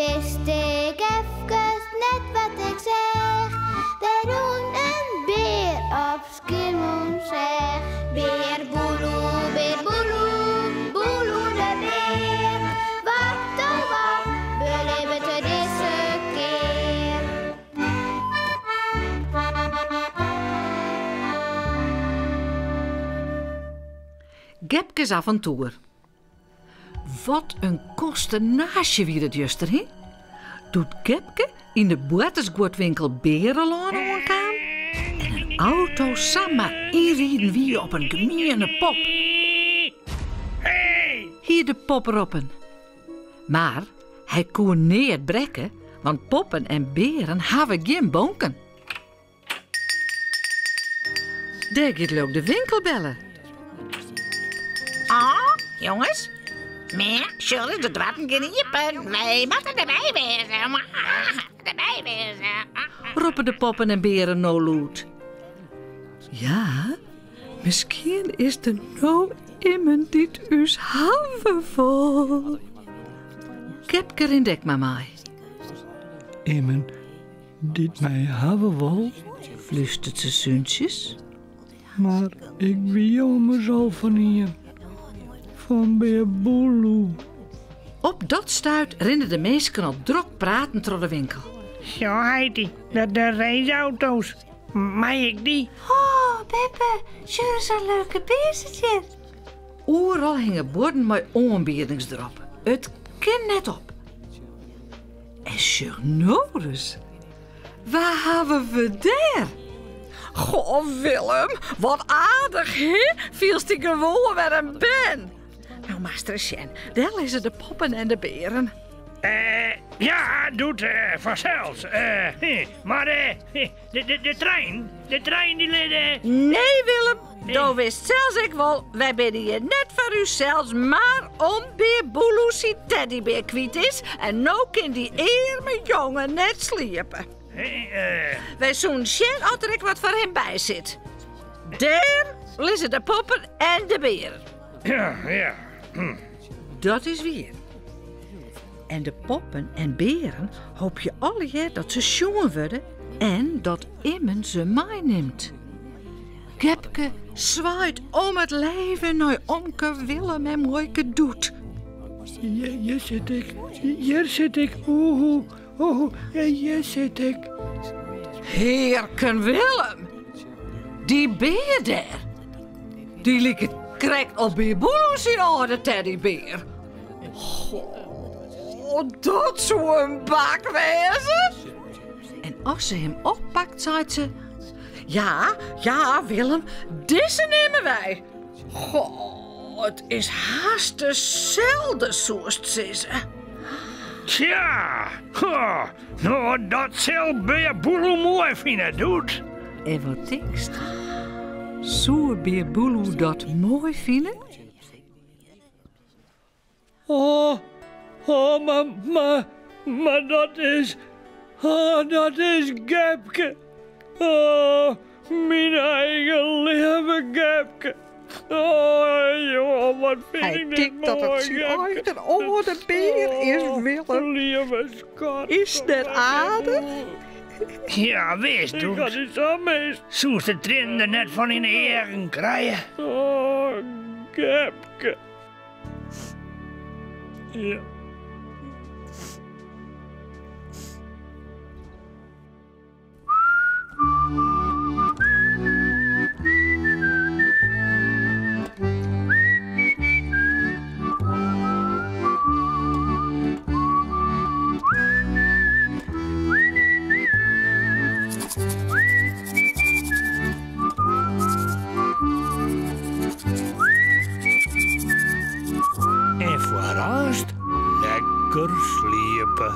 wist ik efkes net wat ik seach. Dêr rûn in bear op Skiermûntseach. Bear Boeloe, bear Boeloe, Boeloe de bear. Wat oh wat belibbet er dizze kear? Gepkes aventoer. Wat in konsternaasje wie dat juster, hin? Doe't Gepke yn de boartersguodwinkel Bearelân oankaam en in auto samar ynriden wie op in gemiene pop. Hie de pop roppen. Mar hy koe neat brekke, want poppen en bearen hawwe gjin bonken. Dêr giet leau ik de winkelbeller. Oh, jonges. Mear, sjoch de doarren gean iepen. Wy moatte derby wêze. Derby wêze. Roppe de poppen en bearen no lûd. Ja, miskien is der no immen dy't ús hawwe wol. Gepke rint ek mar mei. Immen Dy't my hawwe wol. Flústert se súntsjes. Mar ik wie ommers al fan ien. Fan Bear Boeloe. Op dat stuit rinne de minsken al drok pratend troch de winkel. Zo, Heidi, de raceauto's. Mei ik dy? Oh, beppe, sjoch ris sa'n leuke bear Oeral hinge buorden mei oanbiedings derop. It kin net op. En sjoch no ris, wa hawwe we dêr? Goh, Willem, wat aardich, hè? Fielst dy gewoan wer in bern. No moatst ris sjen, dêr lizze de poppen en de bearen. Eh, ja, doet eh, fansels. Eh, mar eh, de trein, de trein dy lit. Nee, Willem, do witst sels ek wol, wy binne hjir net foar ússels, mar om't Bear Boeloe syn teddybear kwyt is en no kin dy earme jonge net sliepe. Wy soenen sjen oft der ek wat foar him by sit. Dêr lizze de poppen en de bearen. Ja, ja. Dat is wier. En de poppen en bearen hoopje allegear dat se sjoen wurde en dat immen se meinimt. Gepke swaait om it leven nei omke Willem en muoike Doet. Hjir sit ik, hjir sit ik, oehoe, oehoe, hjir sit ik. Hearken Willem, dy bear dêr, dy liket krekt op Bear Boeloe syn âlde teddybear. Goh, dat soe in bak wêze! En as se him oppakt, seit se, Ja, ja, Willem, dizze nimme wy. Goh, it is hast deselde, soest sizze. Tsja, goh, no dat sil Bear Boeloe moai fine, Doet. En wat tinkst? Soe Bear Boeloe dat moai fine? Oh, oh, mar, mar, mar dat is, oh, dat is Gepke. Oh, myn eigen leave Gepke. Oh, joh, wat fyn Hy ik dit tinkt dat it moai, syn Gepke. eigen âlde bear is, Oh, Willem. Leave skat. Is net aardich? Ja, wist, Ik ha Doet. dy sa mist. Soest de triennen der net fan yn 'e eagen krije? Oh, Gepke. Ja. En foarearst lekker sliepe.